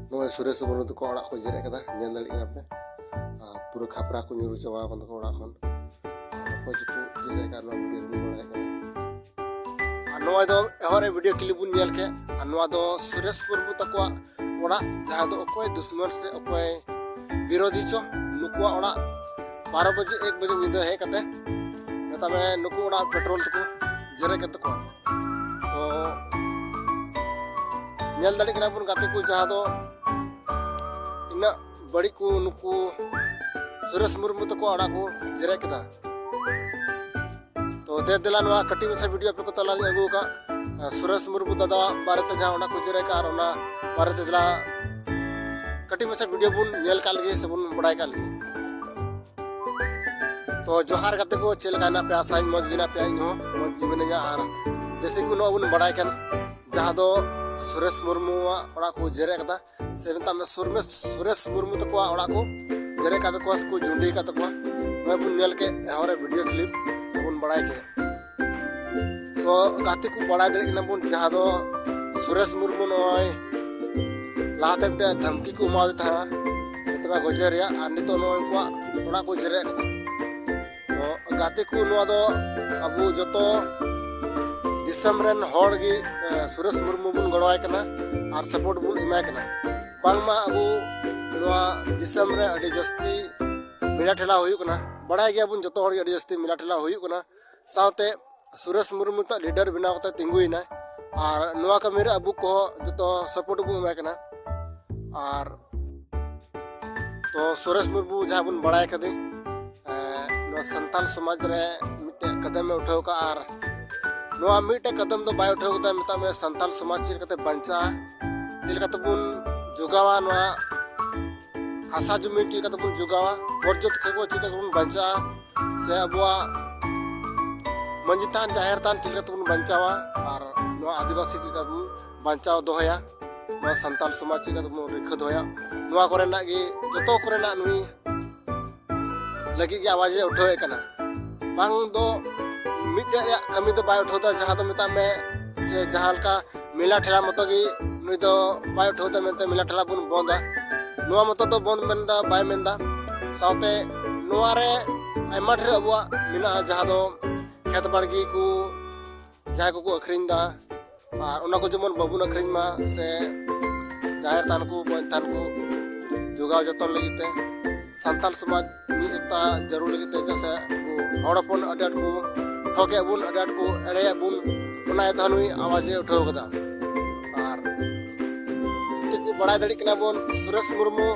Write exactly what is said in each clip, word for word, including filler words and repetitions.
ᱱᱚᱜᱼᱚᱭ ᱥᱩᱨᱮᱥ ᱢᱩᱨᱢᱩ ᱛᱟᱠᱚ ᱚᱲᱟᱜ ᱠᱚ ᱡᱮᱨᱮᱫ ᱠᱟᱫᱟ, ᱧᱮᱞ ᱫᱟᱲᱮᱭᱟᱜ ᱠᱟᱱᱟ ᱯᱮ᱾ ᱟᱨ ᱯᱩᱨᱟᱹ ᱠᱷᱟᱯᱨᱟ ᱠᱚ ᱧᱩᱨᱩ ᱪᱟᱵᱟ ᱟᱠᱟᱱ ᱛᱟᱠᱚ ᱚᱲᱟᱜ ᱠᱷᱚᱱ᱾ ᱟᱨ ᱚᱠᱚᱭ ᱪᱚᱠᱚ ᱡᱮᱨᱮᱫ ᱠᱟᱜ, ᱱᱚᱣᱟ ᱵᱷᱤᱰᱤᱭᱳ ᱨᱮᱵᱚᱱ ᱵᱟᱲᱟᱭ ᱠᱟᱱᱟ᱾ ᱟᱨ ᱱᱚᱜᱼᱚᱭ ᱫᱚ ᱮᱦᱚᱵ ᱨᱮ ᱵᱷᱤᱰᱤᱭᱳ ᱠᱞᱤᱯ ᱵᱚᱱ ᱧᱮᱞ ᱠᱮᱫ, ᱟᱨ ᱱᱚᱣᱟ ᱫᱚ ᱥᱩᱨᱮᱥ ᱢᱩᱨᱢᱩ ᱛᱟᱠᱚᱣᱟᱜ ᱚᱲᱟᱜ, ᱡᱟᱦᱟᱸ ᱫᱚ ᱚᱠᱚᱭ ᱫᱩᱥᱢᱚᱱ ᱥᱮ ᱚᱠᱚᱭ ᱵᱤᱨᱳᱫᱷᱤ ᱪᱚ, ᱱᱩᱠᱩᱣᱟᱜ ᱚᱲᱟᱜ ᱵᱟᱨᱚ ᱵᱟᱡᱮ, ᱮᱠ ᱵᱟᱡᱮ ᱧᱤᱫᱟᱹ ᱦᱮᱡ ᱠᱟᱛᱮ, ᱢᱮᱛᱟᱜ ᱢᱮ, ᱱᱩᱠᱩ ᱚᱲᱟᱜ ᱯᱮᱴᱨᱳᱞ ᱛᱮᱠᱚ ᱡᱮᱨᱮᱫ ᱠᱮᱫ ᱛᱟᱠᱚᱣᱟ᱾ ᱛᱚ ᱧᱮᱞ ᱫᱟᱲᱮᱭᱟᱜ ᱠᱟᱱᱟ ᱵᱚᱱ ᱜᱟᱛᱮ ᱠᱚ, ᱡᱟᱦᱟᱸ ᱫᱚ ᱤᱱᱟᱹᱜ ᱵᱟᱹᱲᱤᱡ ᱠᱚ ᱱᱩᱠᱩ ᱥᱩᱨᱮᱥ ᱢᱩᱨᱢᱩ ᱛᱟᱠᱚ ᱚᱲᱟᱜ ᱠᱚ ᱡᱮᱨᱮᱫ ᱠᱮᱫᱟ᱾ ᱛᱚ ᱫᱮ ᱫᱮᱞᱟ, ᱱᱚᱣᱟ ᱠᱟᱹᱴᱤᱡ ᱢᱟᱪᱷᱟ ᱵᱷᱤᱰᱤᱭᱳ ᱟᱯᱮ ᱠᱚ ᱛᱟᱞᱟᱨᱤᱧ ᱟᱹᱜᱩ ᱟᱠᱟᱫ, ᱟᱨ ᱥᱩᱨᱮᱥ ᱢᱩᱨᱢᱩ ᱫᱟᱫᱟᱣᱟᱜ ᱵᱟᱨᱮᱛᱮ ᱡᱟᱦᱟᱸ ᱚᱲᱟᱜ ᱠᱚ ᱡᱮᱨᱮᱫ ᱠᱟᱜ, ᱟᱨ ᱚᱱᱟ ᱵᱟᱨᱮᱛᱮ ᱫᱮᱞᱟ ᱠᱟᱹᱴᱤᱡ ᱢᱟᱪᱷᱟ ᱵᱷᱤᱰᱤᱭᱳ ᱵᱚᱱ ᱧᱮᱞ ᱠᱟᱜ ᱞᱮᱜᱮ ᱥᱮᱵᱚᱱ ᱵᱟᱲᱟᱭ ᱠᱟᱜ ᱞᱮᱜᱮ᱾ ᱛᱚ ᱡᱚᱦᱟᱨ ᱜᱟᱛᱮ ᱠᱚ, ᱪᱮᱫ ᱞᱮᱠᱟ ᱦᱮᱱᱟᱜ ᱯᱮᱭᱟ? ᱟᱥᱟᱧ ᱢᱚᱡᱽ ᱜᱮ ᱦᱮᱱᱟᱜ ᱯᱮᱭᱟ, ᱤᱧ ᱦᱚᱸ ᱢᱚᱡᱽ ᱜᱮ ᱢᱤᱱᱟᱹᱧᱟ᱾ ᱟᱨ ᱡᱮᱥᱮ ᱠᱤ ᱱᱚᱣᱟ ᱵᱚᱱ ᱵᱟᱲᱟᱭ ᱠᱟᱱ, ᱡᱟᱦᱟᱸ ᱫᱚ ᱥᱩᱨᱮᱥ ᱢᱩᱨᱢᱩᱣᱟᱜ ᱚᱲᱟᱜ ᱠᱚ ᱡᱮᱨᱮᱫ ᱠᱟᱫᱟ, ᱥᱮ ᱢᱮᱛᱟᱜ ᱢᱮ ᱥᱩᱨᱢᱮᱥ-, ᱥᱩᱨᱮᱥ ᱢᱩᱨᱢᱩ ᱛᱟᱠᱚᱣᱟᱜ ᱚᱲᱟᱜ ᱠᱚ ᱡᱮᱨᱮᱫ ᱠᱟᱫ ᱛᱟᱠᱚᱣᱟ ᱥᱮ ᱠᱚ ᱡᱩᱸᱰᱤ ᱠᱟᱫ ᱛᱟᱠᱚᱣᱟ, ᱱᱚᱣᱟ ᱵᱚᱱ ᱧᱮᱞ ᱠᱮᱫ ᱮᱦᱚᱵ ᱨᱮ ᱵᱷᱤᱰᱤᱭᱳ ᱠᱞᱤᱯ ᱵᱚᱱ ᱵᱟᱲᱟᱭ ᱠᱮᱫ᱾ ᱛᱚ ᱜᱟᱛᱮ ᱠᱚ, ᱵᱟᱲᱟᱭ ᱫᱟᱲᱮᱭᱟᱜ ᱠᱟᱱᱟ ᱵᱚᱱ, ᱡᱟᱦᱟᱸ ᱫᱚ ᱥᱩᱨᱮᱥ ᱢᱩᱨᱢᱩ ᱱᱚᱜᱼᱚᱭ ᱞᱟᱦᱟᱛᱮ ᱢᱤᱫᱴᱮᱱ ᱫᱷᱟᱢᱠᱤ ᱠᱚ ᱮᱢᱟᱣᱟᱫᱮ ᱛᱟᱦᱮᱸᱫ, ᱢᱮᱛᱟᱜ ᱢᱮ ᱜᱚᱡᱮ ᱨᱮᱭᱟᱜ, ᱟᱨ ᱱᱤᱛᱚᱜ ᱱᱚᱜᱼᱚᱭ ᱩᱱᱠᱩᱣᱟᱜ ᱚᱲᱟᱜ ᱠᱚ ᱡᱮᱨᱮᱫ ᱠᱟᱫᱟ᱾ ᱛᱚ ᱜᱟᱛᱮ ᱠᱚ, ᱱᱚᱣᱟ ᱫᱚ ᱟᱵᱚ ᱡᱚᱛᱚ ᱫᱤᱥᱚᱢ ᱨᱮᱱ ᱦᱚᱲ ᱜᱮ, ᱮ, ᱥᱩᱨᱮᱥ ᱢᱩᱨᱢᱩ ᱵᱚᱱ ᱜᱚᱲᱚᱣᱟᱭ ᱠᱟᱱᱟ ᱟᱨ ᱥᱟᱯᱳᱨᱴ ᱵᱚᱱ ᱮᱢᱟᱭ ᱠᱟᱱᱟ᱾ ᱵᱟᱝᱢᱟ ᱟᱵᱚ ᱱᱚᱣᱟ ᱫᱤᱥᱚᱢ ᱨᱮ ᱟᱹᱰᱤ ᱡᱟᱹᱥᱛᱤ ᱢᱮᱞᱟ ᱴᱷᱮᱞᱟ ᱦᱩᱭᱩᱜ ᱠᱟᱱᱟ, ᱵᱟᱲᱟᱭ ᱜᱮᱭᱟᱵᱚᱱ ᱡᱚᱛᱚ ᱦᱚᱲ ᱜᱮ ᱟᱹᱰᱤ ᱡᱟᱹᱥᱛᱤ ᱢᱮᱞᱟ ᱴᱷᱮᱞᱟ ᱦᱩᱭᱩᱜ ᱠᱟᱱᱟ᱾ ᱥᱟᱶᱛᱮ ᱥᱩᱨᱮᱥ ᱢᱩᱨᱢᱩ ᱱᱤᱛᱚᱜ ᱞᱤᱰᱟᱨ ᱵᱮᱱᱟᱣ ᱠᱟᱛᱮ ᱛᱤᱸᱜᱩᱭᱮᱱᱟᱭ, ᱟᱨ ᱱᱚᱣᱟ ᱠᱟᱹᱢᱤ ᱨᱮ ᱟᱵᱚ ᱠᱚᱦᱚᱸ ᱡᱚᱛᱚ ᱥᱟᱯᱳᱨᱴ ᱵᱚᱱ ᱮᱢᱟᱭ ᱠᱟᱱᱟ᱾ ᱟᱨ ᱛᱚ ᱥᱩᱨᱮᱥ ᱢᱩᱨᱢᱩ ᱡᱟᱦᱟᱸ ᱵᱚᱱ ᱵᱟᱲᱟᱭ ᱠᱟᱫᱮ, ᱮᱸ, ᱱᱚᱣᱟ ᱥᱟᱱᱛᱟᱞ ᱥᱚᱢᱟᱡᱽ ᱨᱮ ᱢᱤᱫᱴᱮᱡ ᱠᱟᱫᱟᱢᱮ ᱩᱴᱷᱟᱹᱣ ᱠᱟᱜᱼᱟ᱾ ᱟᱨ ᱱᱚᱣᱟ ᱢᱤᱫᱴᱮᱡ ᱠᱟᱫᱟᱢ ᱫᱚ ᱵᱟᱭ ᱩᱴᱷᱟᱹᱣ ᱠᱟᱫᱟ, ᱢᱮᱛᱟᱜ ᱢᱮ ᱥᱟᱱᱛᱟᱞ ᱥᱚᱢᱟᱡᱽ ᱪᱮᱫ ᱞᱮᱠᱟᱛᱮ ᱵᱟᱧᱪᱟᱜᱼᱟ, ᱪᱮᱫ ᱞᱮᱠᱟ ᱛᱮᱵᱚᱱ ᱡᱚᱜᱟᱣᱟ ᱱᱚᱣᱟ ᱦᱟᱥᱟ ᱡᱩᱢᱤ, ᱪᱮᱫ ᱞᱮᱠᱟ ᱛᱮᱵᱚᱱ ᱡᱚᱜᱟᱣᱟ, ᱯᱚᱨᱡᱚᱴᱚᱠ ᱠᱚ ᱪᱮᱫ ᱞᱮᱠᱟ ᱛᱮᱵᱚᱱ ᱵᱟᱧᱪᱟᱜᱼᱟ, ᱥᱮ ᱟᱵᱚᱣᱟᱜ ᱢᱟᱹᱡᱷᱤ ᱛᱷᱟᱱ, ᱡᱟᱦᱮᱨ ᱛᱷᱟᱱ ᱪᱮᱫ ᱞᱮᱠᱟ ᱛᱮᱵᱚᱱ ᱵᱟᱧᱪᱟᱣᱟ, ᱟᱨ ᱱᱚᱣᱟ ᱟᱹᱫᱤᱵᱟᱹᱥᱤ ᱪᱮᱫ ᱞᱮᱠᱟ ᱛᱮᱵᱚᱱ ᱵᱟᱧᱪᱟᱣ ᱫᱚᱦᱚᱭᱟ, ᱱᱚᱣᱟ ᱥᱟᱱᱛᱟᱞ ᱥᱚᱢᱟᱡᱽ ᱪᱮᱫ ᱞᱮᱠᱟ ᱛᱮᱵᱚᱱ ᱨᱩᱠᱷᱤᱭᱟᱹ ᱫᱚᱦᱚᱭᱟ, ᱱᱚᱣᱟ ᱠᱚᱨᱮᱱᱟᱜ ᱜᱮ, ᱡᱚᱛᱚ ᱠᱚᱨᱮᱱᱟᱜ ᱱᱩᱭ ᱞᱟᱹᱜᱤᱫ ᱜᱮ ᱟᱣᱟᱡᱽ ᱮ ᱩᱴᱷᱟᱹᱣᱮᱫ ᱠᱟᱱᱟ᱾ ᱵᱟᱝ ᱫᱚ ᱢᱤᱫᱴᱮᱡ ᱨᱮᱭᱟᱜ ᱠᱟᱹᱢᱤ ᱫᱚ ᱵᱟᱭ ᱩᱴᱷᱟᱹᱣ ᱮᱫᱟ, ᱡᱟᱦᱟᱸ ᱫᱚ ᱢᱮᱛᱟᱜ ᱢᱮ ᱥᱮ ᱡᱟᱦᱟᱸ ᱞᱮᱠᱟ ᱢᱮᱞᱟ ᱴᱷᱮᱞᱟ ᱢᱚᱛᱚ ᱜᱮ ᱱᱩᱭ ᱫᱚ ᱵᱟᱭ ᱩᱴᱷᱟᱹᱣ ᱮᱫᱟ ᱢᱮᱱᱛᱮ ᱢᱮᱞᱟ ᱴᱷᱮᱞᱟ ᱵᱚᱱ ᱵᱚᱱᱫᱟ᱾ ᱱᱚᱣᱟ ᱢᱚᱛᱚ ᱫᱚ ᱵᱚᱱᱫ ᱢᱮᱱᱫᱟ, ᱵᱟᱭ ᱢᱮᱱᱫᱟ᱾ ᱥᱟᱶᱛᱮ ᱱᱚᱣᱟ ᱨᱮ ᱟᱭᱢᱟ ᱰᱷᱮᱨ ᱟᱵᱚᱣᱟᱜ ᱢᱮᱱᱟᱜᱼᱟ, ᱡᱟᱦᱟᱸ ᱫᱚ ᱠᱷᱮᱛ ᱵᱟᱲᱜᱮ ᱠᱚ ᱡᱟᱦᱟᱸᱭ ᱠᱚᱠᱚ ᱟᱹᱠᱷᱨᱤᱧ ᱮᱫᱟ, ᱟᱨ ᱚᱱᱟ ᱠᱚ ᱡᱮᱢᱚᱱ ᱵᱟᱵᱚᱱ ᱟᱹᱠᱷᱨᱤᱧ ᱢᱟ, ᱥᱮ ᱡᱟᱦᱮᱨ ᱛᱷᱟᱱ ᱠᱚ, ᱵᱚᱱ ᱛᱷᱟᱱ ᱠᱚ ᱡᱚᱜᱟᱣ ᱡᱚᱛᱚᱱ ᱞᱟᱹᱜᱤᱫ ᱛᱮ ᱥᱟᱱᱛᱟᱲ ᱥᱚᱢᱟᱡᱽ ᱢᱤᱫ ᱮᱠᱛᱟ ᱡᱟᱹᱨᱩᱲ ᱞᱟᱹᱜᱤᱫ ᱛᱮ, ᱪᱮᱫᱟᱜ ᱥᱮ ᱟᱵᱚ ᱦᱚᱲ ᱦᱚᱯᱚᱱ ᱟᱹᱰᱤ ᱟᱸᱴ ᱠᱚ ᱴᱷᱚᱠᱮᱫ ᱵᱚᱱ, ᱟᱹᱰᱤ ᱟᱸᱴ ᱠᱚ ᱮᱲᱮᱭᱮᱫ ᱵᱚᱱ, ᱚᱱᱟ ᱤᱭᱟᱹᱛᱮ ᱱᱩᱭ ᱟᱣᱟᱡᱽ ᱮ ᱩᱴᱷᱟᱹᱣ ᱠᱟᱫᱟ᱾ ᱟᱨ ᱪᱮᱫ ᱠᱚ ᱵᱟᱲᱟᱭ ᱫᱟᱲᱮᱭᱟᱜ ᱠᱟᱱᱟ ᱵᱚᱱ, ᱥᱩᱨᱮᱥ ᱢᱩᱨᱢᱩ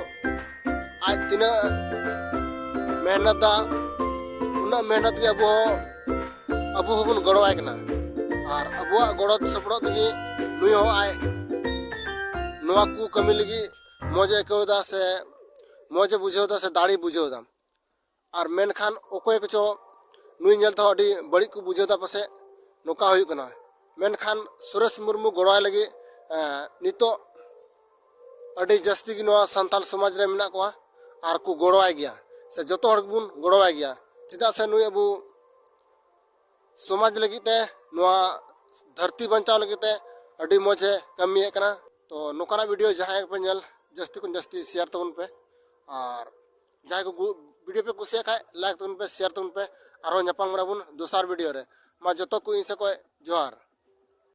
ᱟᱡ ᱛᱤᱱᱟᱹᱜ ᱢᱮᱦᱱᱚᱛᱟ, ᱩᱱᱟᱹᱜ ᱢᱮᱦᱱᱚᱛ ᱜᱮ ᱟᱵᱚ ᱦᱚᱸ, ᱟᱵᱚ ᱦᱚᱸᱵᱚᱱ ᱜᱚᱲᱚᱣᱟᱭ ᱠᱟᱱᱟ᱾ ᱟᱨ ᱟᱵᱚᱣᱟᱜ ᱜᱚᱲᱚ ᱥᱚᱯᱚᱦᱚᱫ ᱛᱮᱜᱮ ᱱᱩᱭ ᱦᱚᱸ ᱟᱡ ᱱᱚᱣᱟ ᱠᱚ ᱠᱟᱹᱢᱤ ᱞᱟᱹᱜᱤᱫ ᱢᱚᱡᱽ ᱮ ᱟᱹᱭᱠᱟᱹᱣ ᱮᱫᱟ, ᱥᱮ ᱢᱚᱡᱽ ᱮ ᱵᱩᱡᱷᱟᱹᱣ ᱮᱫᱟ, ᱥᱮ ᱫᱟᱲᱮ ᱵᱩᱡᱷᱟᱹᱣ ᱮᱫᱟ᱾ ᱟᱨ ᱢᱮᱱᱠᱷᱟᱱ ᱚᱠᱚᱭ ᱠᱚᱪᱚ ᱱᱩᱭ ᱧᱮᱞ ᱛᱮᱦᱚᱸ ᱟᱹᱰᱤ ᱵᱟᱹᱲᱤᱡ ᱠᱚ ᱵᱩᱡᱷᱟᱹᱣ ᱮᱫᱟ ᱯᱟᱥᱮᱡ, ᱱᱚᱝᱠᱟ ᱦᱩᱭᱩᱜ ᱠᱟᱱᱟ᱾ ᱢᱮᱱᱠᱷᱟᱱ ᱥᱩᱨᱮᱥ ᱢᱩᱨᱢᱩ ᱜᱚᱲᱚᱣᱟᱭ ᱞᱟᱹᱜᱤᱫ, ᱮᱸ, ᱱᱤᱛᱚᱜ ᱟᱹᱰᱤ ᱡᱟᱹᱥᱛᱤ ᱜᱮ ᱱᱚᱣᱟ ᱥᱟᱱᱛᱟᱲ ᱥᱚᱢᱟᱡᱽ ᱨᱮ ᱢᱮᱱᱟᱜ ᱠᱚᱣᱟ ᱟᱨ ᱠᱚ ᱜᱚᱲᱚᱣᱟᱭ ᱜᱮᱭᱟ, ᱥᱮ ᱡᱚᱛᱚ ᱦᱚᱲ ᱜᱮᱵᱚᱱ ᱜᱚᱲᱚᱣᱟᱭ ᱜᱮᱭᱟ᱾ ᱪᱮᱫᱟᱜ ᱥᱮ ᱱᱩᱭ ᱟᱵᱚ ᱥᱚᱢᱟᱡᱽ ᱞᱟᱹᱜᱤᱫ ᱛᱮ, ᱱᱚᱣᱟ ᱫᱷᱟᱹᱨᱛᱤ ᱵᱟᱧᱪᱟᱣ ᱞᱟᱹᱜᱤᱫ ᱛᱮ ᱟᱹᱰᱤ ᱢᱚᱡᱽ ᱮ ᱠᱟᱹᱢᱤᱭᱮᱫ ᱠᱟᱱᱟ᱾ ᱛᱚ ᱱᱚᱝᱠᱟᱱᱟᱜ ᱵᱷᱤᱰᱤᱭᱳ ᱡᱟᱦᱟᱸᱭ ᱠᱚᱯᱮ ᱧᱮᱞ, ᱡᱟᱹᱥᱛᱤ ᱠᱷᱚᱱ ᱡᱟᱹᱥᱛᱤ ᱥᱮᱭᱟᱨ ᱛᱟᱵᱚᱱ ᱯᱮ, ᱟᱨ ᱡᱟᱦᱟᱸᱭ ᱠᱚ ᱜᱩ-, ᱵᱷᱤᱰᱤᱭᱳ ᱯᱮ ᱠᱩᱥᱤᱭᱟᱜ ᱠᱷᱟᱡ ᱞᱟᱭᱤᱠ ᱛᱟᱵᱚᱱ ᱯᱮ, ᱥᱮᱭᱟᱨ ᱛᱟᱵᱚᱱ ᱯᱮ᱾ ᱟᱨᱦᱚᱸ ᱧᱟᱯᱟᱢ ᱠᱟᱱᱟ ᱵᱚᱱ ᱫᱚᱥᱟᱨ ᱵᱷᱤᱰᱤᱭᱳ ᱨᱮ᱾ ᱢᱟ ᱡᱚᱛᱚ ᱠᱚ ᱤᱧ ᱥᱮᱫ ᱠᱷᱚᱡ ᱡᱚᱦᱟᱨ᱾